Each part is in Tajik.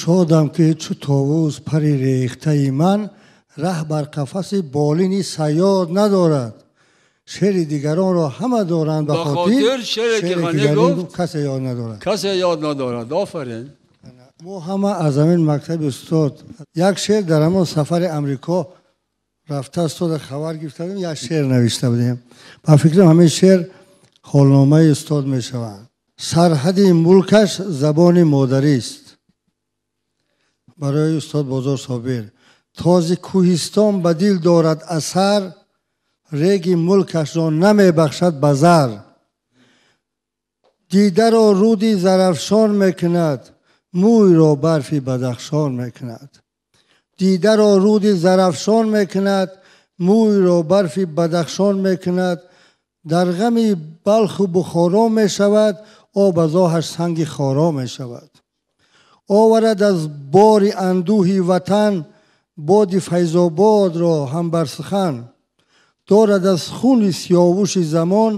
Шодам ки чу товус пари рехтаи ман раҳ бар қафаси болини саёд надорад. Шеъри дигаронро ҳама доранд ба хотир, шеъре ки Ғанӣ гуфт касе ёд надорад. Касе ёд надорад. Офарин. Мо ҳама аз ҳамин мактаби устод як шеър дар ҳамон сафари Амрико рафта устода хабар гирифта будем, як шеър навишта будем. Ба фикрам ҳамин шеър ҳолномаи устод мешаванд. Сарҳади мулкаш забони модарист. Барои устод Бозор Собир. Този кӯҳистон ба дил дорад асар, реги мулкашро намебахшад ба зар. Дидаро руди Зарафшон мекунад, мӯйро барфи Бадахшон мекунад. Дидаро руди Зарафшон мекунад, мӯйро барфи Бадахшон мекунад. Дар ғами Балху Бухоро мешавад, об аз оҳаш санги хоро мешавад. Оварад аз бори андӯҳи ватан, боди Файзободро ҳам бар сухан. Дорад аз хуни сиёвуши замон,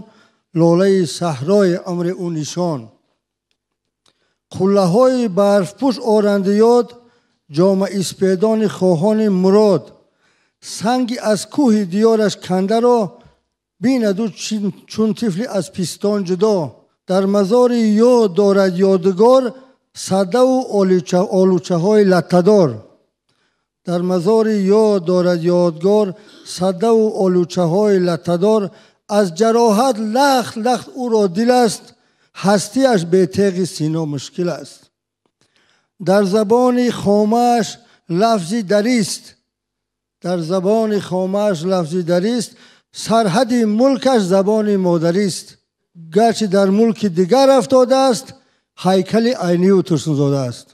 лолаи саҳрои умри ӯ нишон. Қуллаҳои барфпӯш оранд ёд, ҷомаиспедони хоҳони мурод. Санги аз кӯҳи диёраш кандаро бинад ӯ чун тифли аз пистон ҷудо. Дар мазори ёд дорад ёдгор, садаву олучаҳои латтадор. Дар мазори ёд дорад ёдгор, садаву олучаҳои латтадор. Аз ҷароҳат лахт лахт ӯро дил аст, ҳастиаш бетеғи сино мушкил аст. Дар забони хомааш лафзи дарист, дар забони хомааш лафзи дарист, сарҳади мулкаш забони модарист. Гарчи дар мулки дигар афтодааст, ҳайкали Айнию Турсунзода аст.